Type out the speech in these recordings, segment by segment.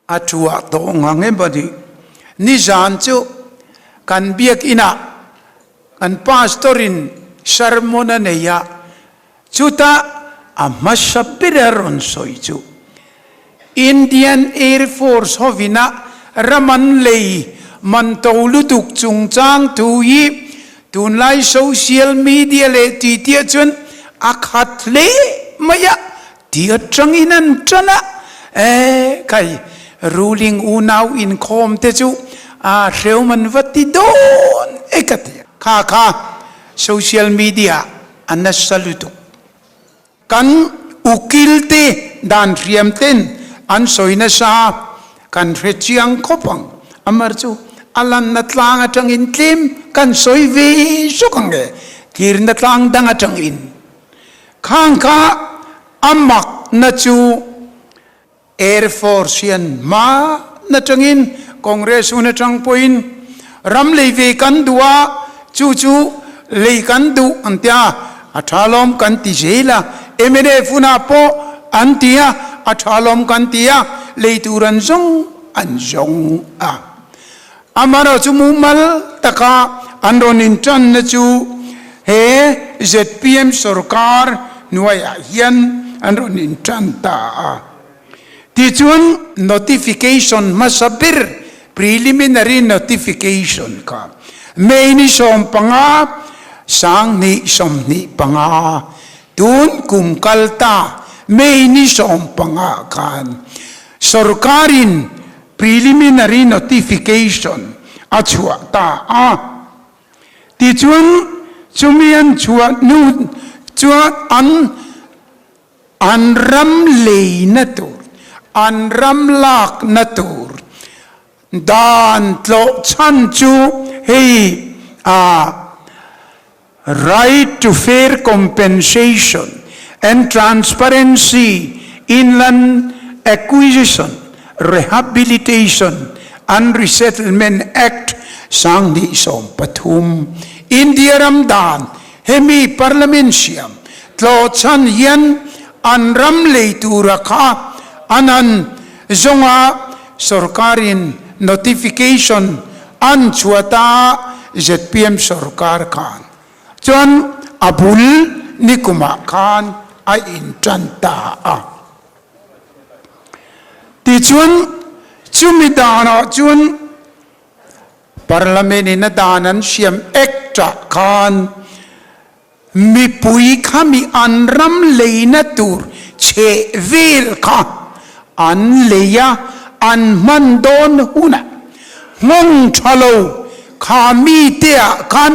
A thuah tawh ngang em a ni. Nizan chu kan biakinah kan pastor in sermon a nei a, chutah a hmasa ber a rawn sawi chu Indian Air Force hovina ram an lei man to lutuk chungchang thu hi tunlai social media leh titiah chuan a khat hle mai a, Ti atangin an tan a, e kai ruling unau inkhawm te chu a hreu man va ti dawn e ka ti a. Kha kha social media a nasa lutuk. Kan ukil te dan hriam ten an sawi nasa a, kan hre chiang khawp ang. Amar chu a lanna tlang atangin tlem kan sawi ve zawk ang e, tlirna tlang dang atangin. Khang kha a makna chu Air Force hian hma na tangin Congress hun atang pawhin ram lei ve kan duh a, chu chu lei kan duh an tia, a tha lawm kan ti zel a, mnf hunah pawh an ti a, a tha lawm kan ti a, lei tur an zawng an zawng a. Amaherawh chu mumal taka an rawn intanna chu he zpm sorkar hnuaiah hian an rawn intan ta a. Tichuan notification hmasa ber, preliminary notification, kha May ni 15, 2025, tun kum kal ta May ni 15 khan sorkarin Preliminary notification a chhuah ta a, tichuan chumi an chhuah hnu chuan an an ram leina tur, an ram lakna tur dan tlawh chhan chu hei a Right to fair compensation and transparency in land acquisition, rehabilitation and resettlement Act 2013, India ram dan hemi Parliament siam tlawhchhan hian an ram lei tura kha an han zawnga sorkarin notification An chhuata zpm sorkar khan chuan a bul nikumah khan a intan ta a. Tichuan chumi danah chuan Parliament in a dan an siam Act ah khan Mipui kha mi an ram leina tur chheh vel kha an lei a, an hman dawn hunah nghawng tha lo kha mite ah khan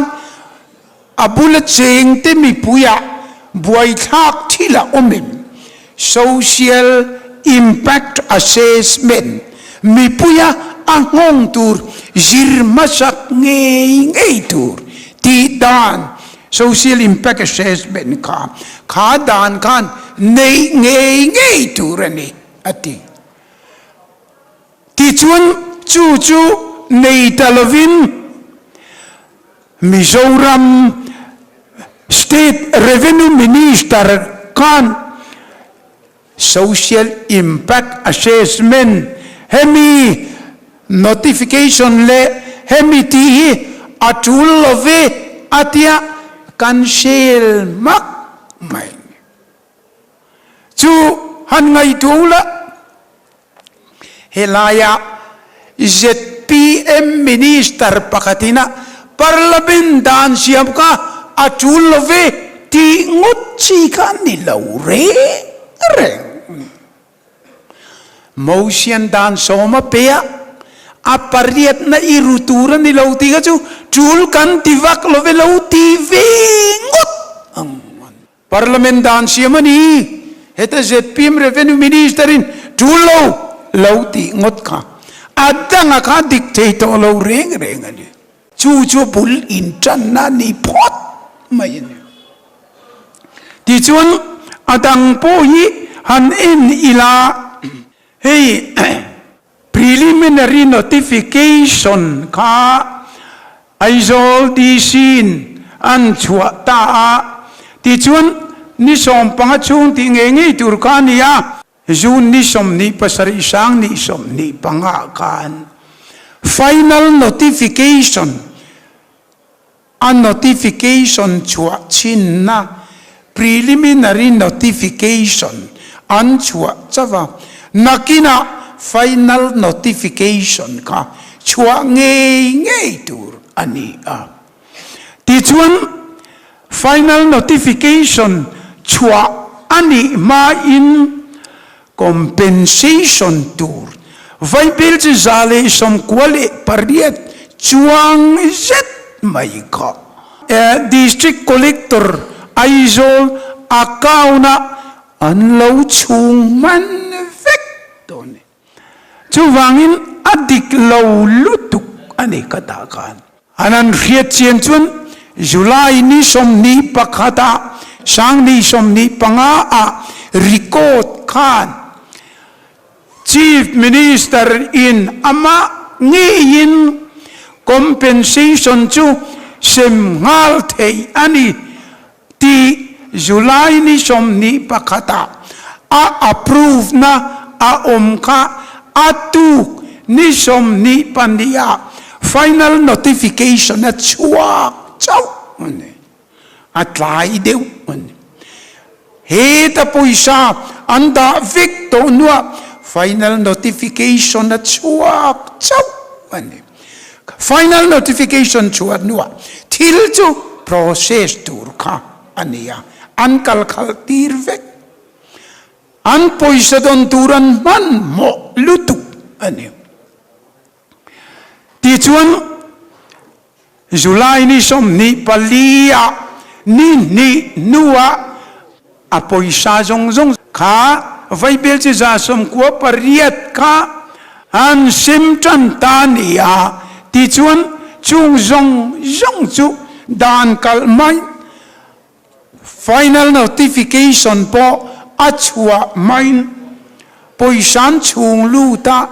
a bula chengte mipuiah buaithlak thil a awm em? Social Impact Assessment, mipuia a nghawng tur zir hmasak ngei ngei tur tih dan Social Impact Assessment kha kha dan khan neih ngei ngei tur a ni, a ti. Tichuan chu chu nei ta lovin Mizoram State Revenue Minister khan Social Impact Assessment hemi notification leh hemi tih hi a tul lo ve a tia kan sel hmak mai. Chu han ngaihtuah ula. Helaia zpm Minister pakhatin a Parliament dan siam kha a tul lo ve tih ngawt chi kha a ni lo reng reng. Motion dan sawm a pe a, a pariatna i ru tur a ni lo tih kha chu tul kan ti vak lo ve lo ti ve ngawt ang. Parliament dan siam a ni. Heta zpm Revenue Minister in tul lo lo tih ngawt kha a danga kha dik thei tawh lo reng reng a ni. Chu chu bul intanna a ni phawt mai a ni. Tichuan a dang pawh hi han en ila hei Preliminary notification kha Aizawl DC in an chhuah ta a, tichuan ni 15 chhung tih ngei ngei tur kha a ni a. June ni 27 sang ni 25 khan final notification a notification chhuah chhinna preliminary notification an chhuah chauh a, nakinah final notification kha chhuah ngei ngei tur a ni a. Tichuan final notification chhuah a nih hmain Compensation tur vaibel chi 198 chuang zet mai kha District Collector Aizawl account-ah an lo chhung hman vek dawn a ni. Chuvangin a dik lo lutuk a ni ka dah khan. An an hriat chian chuan July ni 21 ah sang ni 25 ah record khan Chief Minister in amah ngeiin compensation chu sem nghal theih a ni tih July ni 21 ah a approve na a awm kha a tuk ni 22 ah final notification a chhuak chauh a ni. A tlai deuh a ni. Heta pawisa an dah vek tawh hnuah final notification a chhuak chauh a ni. Final notification chhuah hnuah thil chu process tur kha a ni a, an kal khalh tir vek. An pawisa dawn tur an hmanhmawh lutuk a ni. Tichuan, July ni 24 ah ni hnih hnuah a pawisa zawng zawng kha vaibel chi 98 kha an sem tan ta ni a, tichuan chung zawng zawng chu dan kalh mai Final notification pawh a chhuah hmain pawisan chhung lut a,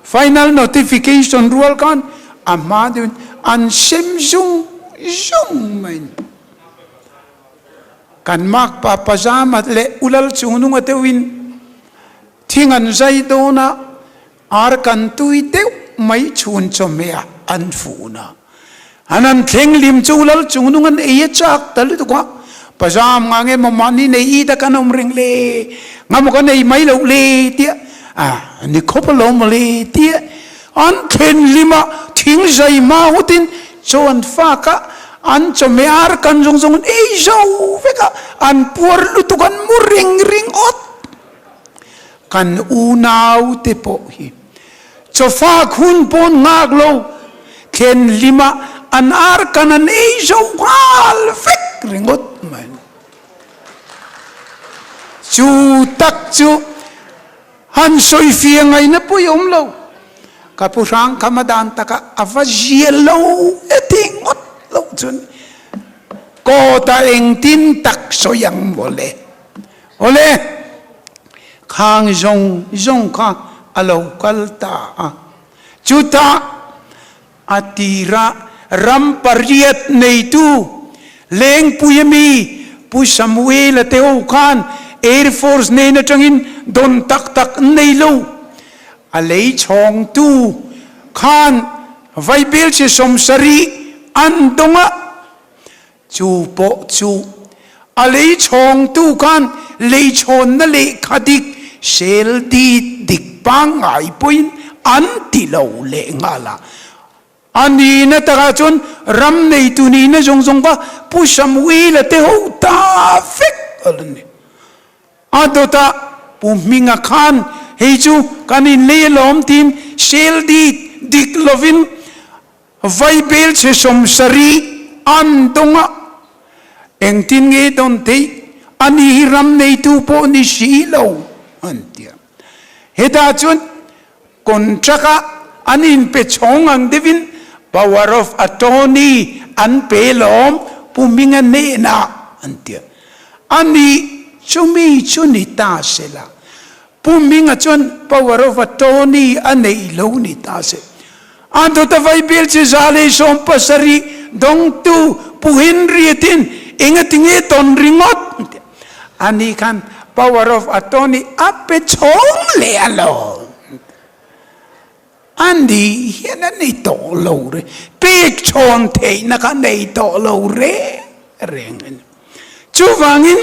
final notification rual khan a hma deuhin an sem zung zung mai. Kan makpa pajama leh ulal chungnunga deuhin thing an zai dawn a, Ar kan tui deuh mai chhun chawhmeh ah an fun a, an han thleng lim chu lal chungnung an ei a chak ta lutuk a, pazam nga nge maw mahni nei it a kan awm reng le, nga maw kan ei mai loh le tia a ni khawp alawm maw le tia an thlen lim a thing zai hma hutin chaw an fak a, an chawhmeh ar kan zawng zawng an ei zo vek a, an puar lutuk an mu ring ring awt. Kan unaute pawh hi chawfak hun pawn nghak lo, thlen hlima an ar kan an ei zo nghal vek ringawt mai. Chu tak chu han sawi fia ngaihna pawh i awm lo. Ka pu hrang kha ma dan takah a va zia lo e tih ngawt loh chuan kawtah engtin tak sawi ang mawle. Awle, khang zawng zawng kha a lo kal ta a. Chutah a tira ram pariat neitu Lengpui ami Pu Samuel-a te ho khan Air Force nen atangin dawn tak tak an nei lo. A lei chhawngtu khan vaibelchhe 70 an dawng a. Chu pawh chu a lei chhawngtu khan lei chhawnna lehkha dik sel dit dik pangngai pawhin an ti lo leh nghal a. A nihna takah chuan ram neitu nihna zawng zawng kha Pu Samuela te ho ta vek a la ni. A dawtah Pu Hminga khan hei chu kan inlei alawm tiin sel dit dik lovin Vaibel chhe 70 an dawng a, engtin nge dawn theih? Ani hi ram neitu pawh ni si lo, an ti a. Hetah chuan contract a an inpe chhawng ang deuhin power of attorney an pe lawm Pu Hminga hnenah, an ti a. Ani chumi chu ni ta sela, Pu Hminga chuan power of attorney a neih lo ni ta se. A dawta vaibel chi 170 dawngtu Pu Henry-a tin engati nge tawn ringawt? Ani khan Power of attorney a pe chhawng leh a lo. A nih hian a ni tawh lo re, pek chhawn theihna kha nei tawh lo reng reng a ni. Chuvangin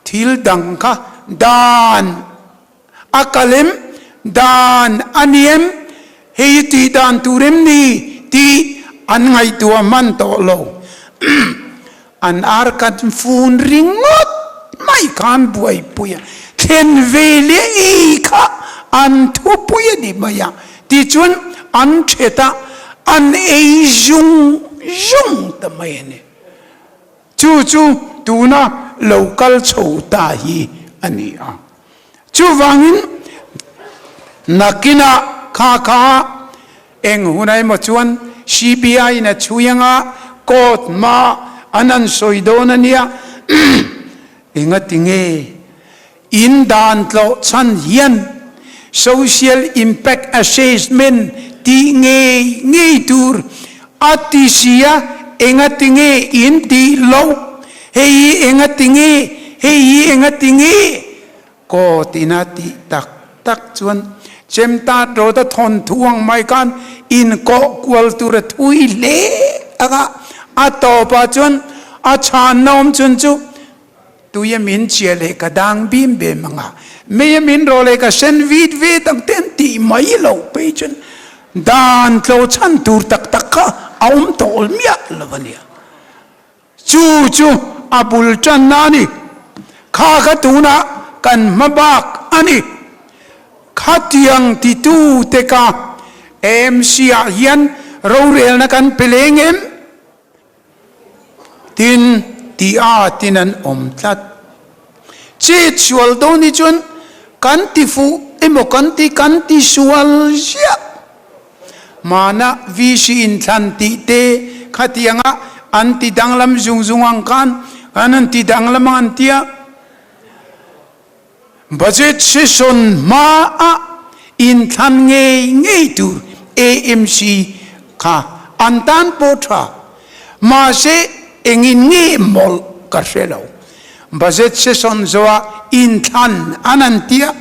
thil dang kha dan a kal em, dan a ni em, hei hi tih dan tur em ni tih an ngaihtuah hman tawh lo. An ar kan fun ringawt mai khan buaipui a thlen ve leh ei kha an thupui a ni mai a, tichuan an thet a, an ei zung zung ta mai a ni. Chu chu tuna lo kal chho ta hi a ni a. Chuvangin nakinah kha kha eng hun emaw chuan CBI in a chhui anga court hma an han sawi dawn a nia. Engati nge in dan tlawh chhan hian social impact assessment tih ngei ngei tur a ti si a, engati nge in tih loh? Hei hi engati nge? Hei hi engati nge? Court ina tih tak tak chuan Chemtat Road a thawnthu ang mai khan inkawh kual tur a thui hle ang a, a tawpah chuan a chhanna awm chhun chu Tuia min chia leh ka dang bim bem ang a, meia min rawh leh ka sen vit vit ang te an tih mai loh phei chuan dan tlo chhan tur tak tak kha a awm tawh miah lo a nia. Chu chu a bul tanna a ni. Kha kha tunah kan hma bak a ni. Khatiang titute ka AMC ah hian rorelna kan pe leng em? Tin, ti a tin an awm tlat. Chet sual dawn hi chuan kan ti fuh emaw kan ti kan ti sual ziah. Hmana VC inthlan tih te khatianga an ti danglam zung zung ang khan kan han ti danglam ang an tia. Budget session hmaah inthlan ngei ngei tur AMC kha an tan pawh tha, mahse engin nge mawlh ka hre lo. Budget session zawhah inthlan an an tia,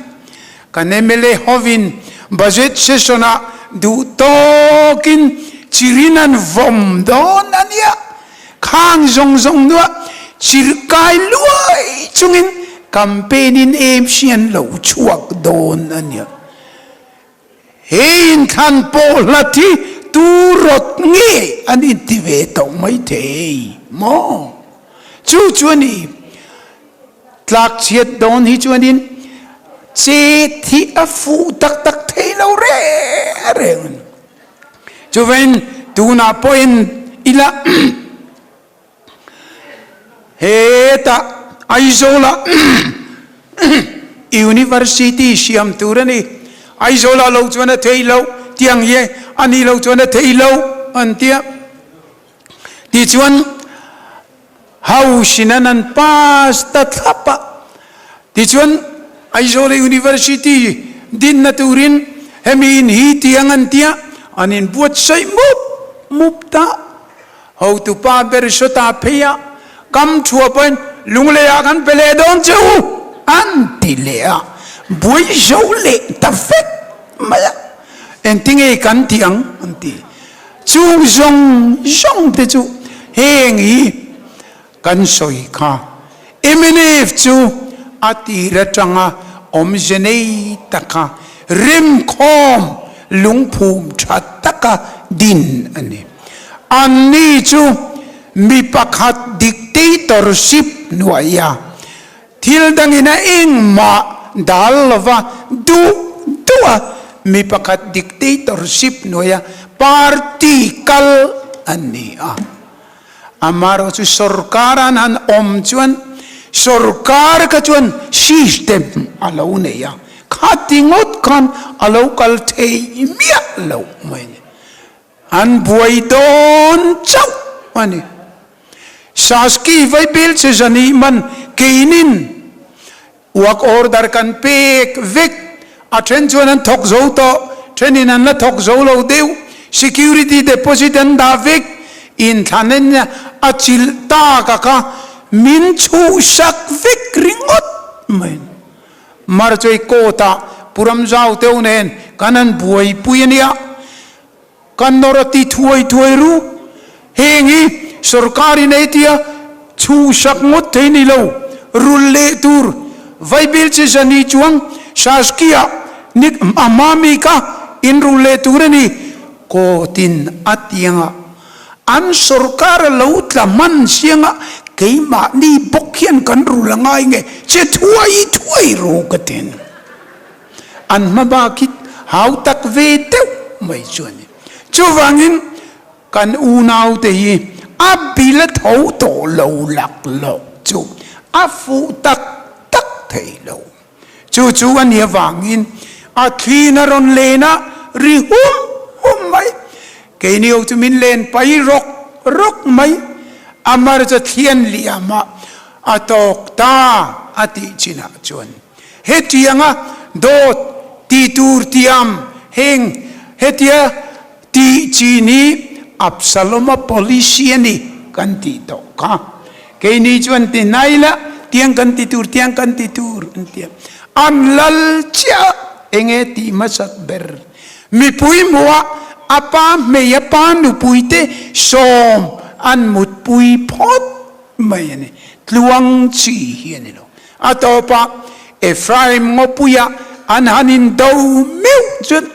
kan mla hovin budget session-ah duh tawkin chirin an vawm dawn a nia. Khang zawng zawng nuah chirhkai luai chungin campaign in AMC an lo chhuak dawn a nia. He inthlan pawh hlat hi tu rawt nge an inti ve tawh mai thei maw? Chu chu a ni. Tlak chhiat dawn hi chuanin chet hi a fuh tak tak thei lo reng reng a ni. Chuvain tunah pawhin ila hetah Aizawlah University siam tur a ni. Aizawlah lo chuan a thei lo, tiang hi a nih lo chuan a thei lo an ti a. Tichuan House in an an pass ta thlap a. Tichuan Aizawl University dinna turin hemi in hi tiang an tia an inbuatsaih mup mup ta. Hotupa ber sawta phei a, kam thua pawhin Lunglei ah kan pe leh dawn che u an ti leh a, buai zo leh ta vek mai a. Engtinge kan ti ang an ti. Chung zawng zawng te chu heng hi kan sawi kha. Mnf chu a tir atanga awmze nei taka remkhawm lungphum tha taka din a ni. Anni chu mi pakhat dictatorship hnuaia Thil dangin a engmah dal lova duh duh a, mi pakhat dictatorship hnuaia party kal an ni a. Amaherawh chu sorkar an han awm chuan sorkar kha chuan system a lo nei a, khati ngawt khan a lo kal thei miah loh mai a ni. An buai dawn chauh a ni. Saski vaibel che zani man keinin work order kan pek vek, a then chuan an thawk zo tawh, thenin an la thawk zo lo deuh, security deposit an dah vek, inthlan a chilh tak a kha min chhuhsak vek ringawt mai a ni. Marchei court ah Pu Ramzau teu nen kan han buaipui a nia. Kan nawr a ti thuai thuai ru. Heng hi sorkar in ei tia chhuhsak ngawt thei ni lo. Rul leh tur Vaibil chi zani chuang Saskia nik a hma mi kha in rul leh tur a ni. Court in a tianga an sorkar a lo tla hman sianga keimahni bawk hian kan rul a ngai nge che thuai thuai ru ka ti a ni. An hma bak hi hau tak ve deuh mai chu a ni. Chuvangin kan unaute hi a bil a tho tawh lo laklawk chu a fuh tak tak thei lo. Chu chu a nih avangin a thlin a rawn len a, ri hum hum mai. Keini ho chu min len pai rawk rawk mai. A mar chu thlian liam a, a tawk ta a tih chinah chuan hetianga dawt ti tur tiam heng hetia tih chin hi Absalom-a policy a ni kan tih tawh kha. Keini chuan ti hnai la, tiang kan ti tur, tiang kan ti tur an ti a. An lal chiah enge tih hmasak ber. Mipui hmuhah a pa hmei a pa nupuite sawm an mutpui phawt mai a ni. Tluang chi hi a ni lo. A tawpah Ephraim ngawpuia an han indo meuh chuan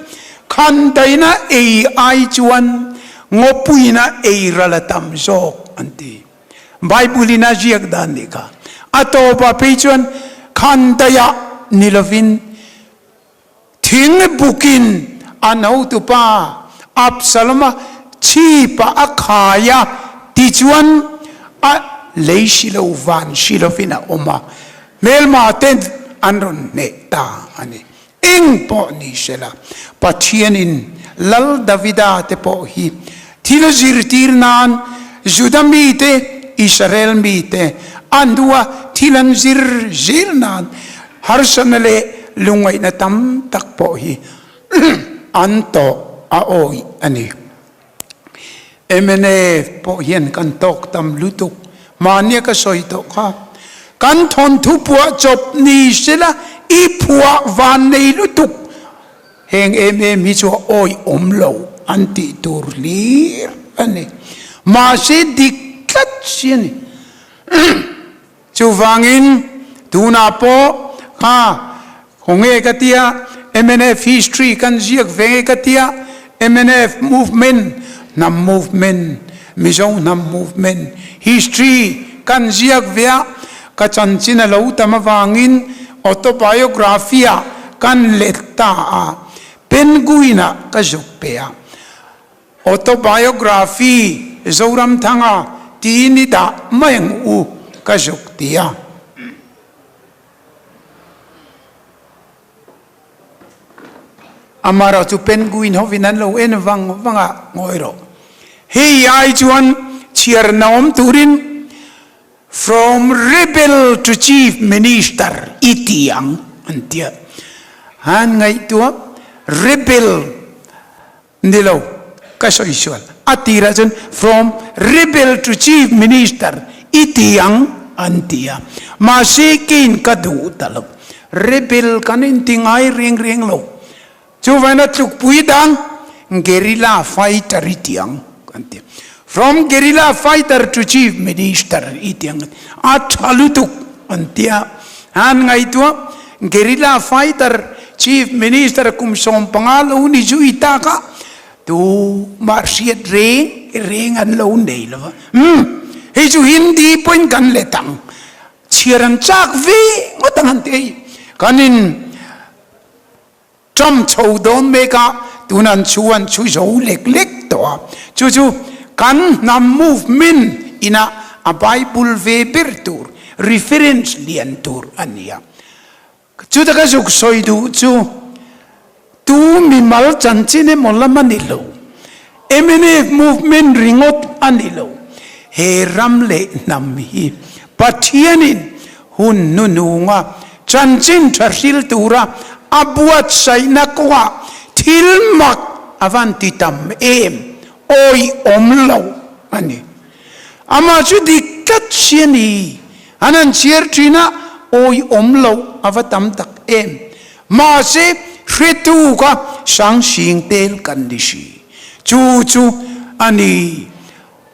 khandaina ei ai chuan ngawpuina ei ral a tam zawk an ti. Bible in a ziak dan nih kha. A tawpah phei chuan khandaiah ni lovin Thing bukin an hotupa Absalom-a chhipah a khai a, tichuan a lei si lo van si lovin a awm a, hmelma ten an rawn hneh ta a ni. Eng pawh ni sela, Pathianin Lal Davida te pawh hi thil zirtir nan Juda mite, Israel mite an duh a, thil an zir zel nan Harsatna leh lungngaihna tam tak pawh hi an tawh a awih a ni. Mnf pawh hian kan tawk tam lutuk. Mahnia ka sawi tawh kha. Kan thawnthu phuah chawp ni sela i phuah van nei lutuk. Heng em em hi chu a awih awm lo an tih tur hlir a ni. Mahse dik tlat si a ni. Chuvangin tunah pawh kha khawnge ka tia, mnf history kan ziak ve nge ka tia, mnf movement, hnam movement, Mizo hnam movement history kan ziak ve a, ka chanchin a lo tam avangin autobiography ah kan let ta a, Penguin ah ka zuk pe a. Autobiography Zoramthanga tiin i dah mai ang u ka zuk ti a. Amara chu penguin hovin an lo en vang vang a, ngawi rawh. Hei ai chuan chhiar naawm turin From rebel to chief minister i ti ang an ti a. Han ngaihtuah rebel Ni lo, ka sawi sual. A tirah chuan from rebel to chief minister i ti ang an ti a. Mahse keiin ka duh ta lo. Rebel kan inti ngai reng reng lo. Chuvain a tlukpui dang guerrilla fighter i ti ang kan ti. From guerrilla fighter to chief minister i ti ang a tha lutuk an ti a. Han ngaihtuah guerrilla fighter Chief Minister kum 15 lo ni zui tak a, tumah hriat reng reng an lo nei lo va. Umm, hei chu Hindi pawhin kan let ang, chhiar an chak ve ngawt ang han ti hei. Kan in ṭam chho dawn mek a, tuna an chhu an chhu zo lek lek tawh a. Chu chu kan hnam movement ina a Bible ve ber tur, reference lian tur a ni a. Chuta ka zuk sawi duh chu tu mimal chanchin emaw lam a ni lo, mnf movement ringawt a ni lo, he ram leh hnam hi Pathianin hun hnununga chanchin tha hril tura a buatsaihna kawngah thil mak a van ti tam em awihawm lo a ni. Amah chu dik tlat si a ni. An han chhiar thin a, awihawm loh a va tam tak em. Mahse, hretu kha sangsing tel kan ni si. Chu chu a ni.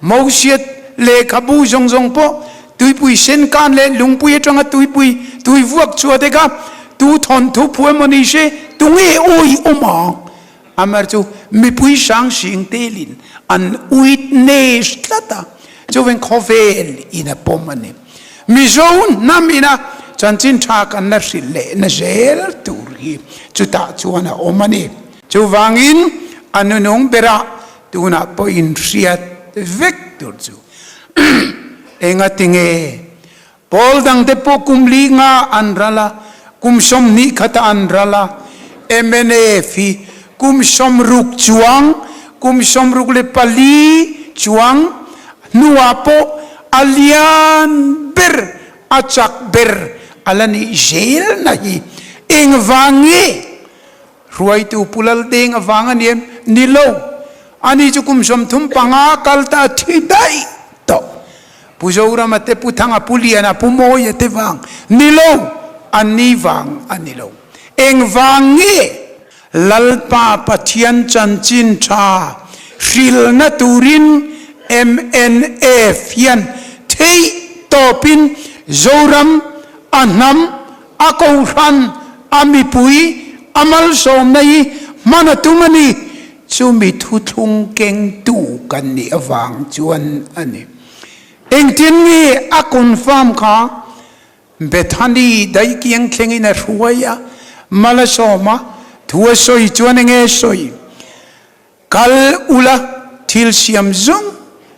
Mosiat lehkhabu zawng zawng pawh tuipui sen kan leh lungpui atanga tuipui tui vuak chhuah te kha tu thawnthu phu emaw ni se tunge awi awm ang? Amar chu mipui sangsing telin an witness tlat a, chuveng khawvel in a pawm a ni. Mizo hnam ina chanchin tha kan la hrilh leh na zel tur hi chutah chuan a awm a ni. Chuvangin a nunung berah Tunah pawh in hriat vek tur chu engati nge pawl dangte pawh kum li nga an ral a, kum 20 khata an ral a, mnf hi kum 60 chuang, kum 64 chuang hnuah pawh a lian ber, a chak ber a la nih zelna hi engvang nge? Hruaitu Pu Laldeng avang a ni em? Ni lo. Ani chu kum 35 kal ta a thi daih tawh. Pu Zorama te, Pu Thanga, Pu Liana, Pu Mawia te vang ni lo. Anni vang a ni lo. Engvang nge Lalpa Pathian chanchin tha hrilna turin mnf hian theih tawpin Zoram a hnam A kohhran, a mipui, a malsawmna hi hman a tum a ni. Chumi thuthlung kengtu kan nih avang chuan a ni. Engtin nge a confirm kha? Bethany daihkiang thlengin a hruai a, mal a sawm a, thu a sawi chuan enge a sawi? Kal ula thil siam zawng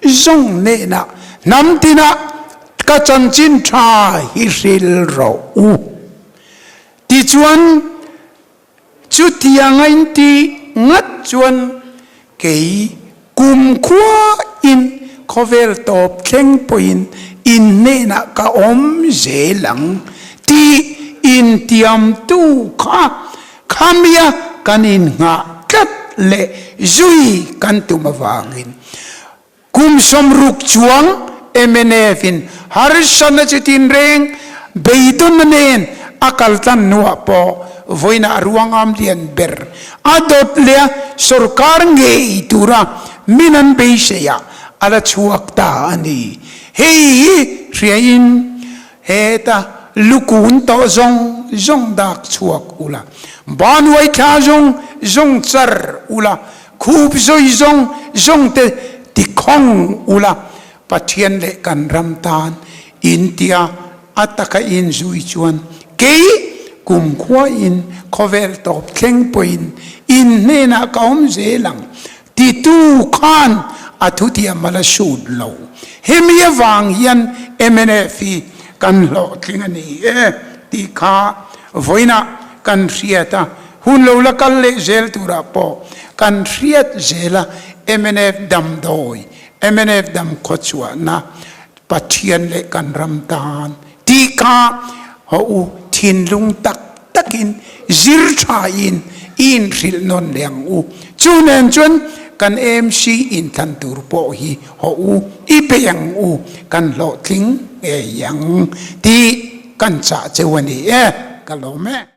zawng hnenah hnam tinah ka chanchin tha hi hril rawh u. Tichuan, chutiang a inti ngat chuan kei kumkhua in khawvel tawp thleng pawhin in hnenah ka awm zel ang tih intiamtu kha Khamia kan innghah tlat leh zui kan tum avangin kum 60 chuang mnf in harsatna chi tinreng beidawnna nen a kaltlan hnuah pawh vawiinah ruangam lian ber a dawt leh a sorkar ngei tura min an beiseiah a la chhuak ta a ni. Hei hi hriain Heta lukun tawh zawng zawng dak chhuak ula, banuai thla zawng zawng char ula, khup zawi zawng zawng te tikhawng ula, Pathian leh kan ram tan in tia a taka in zui chuan kei kumkhua in khawvel tawp thleng pawhin in hnenah ka awm zel ang. Titu khan a thutiam a la sut lo. Hemi avang hian mnf hi kan hlawhtling a ni e tih kha vawiinah kan hriat a, hun lo la kal leh zel turah pawh kan hriat zel a, mnf damdawi, mnf dam khawchhuahna, Pathian leh kan ram tan tih kha haw u thinlung tak takin zir thain i inhrilh nawn leh ang u. Chu nen chuan kan AMC inthlan tur pawh hi haw u i bei ang u, kan hlawhtling ngei ang tih kan chah cheu a ni e. Ka lawm e.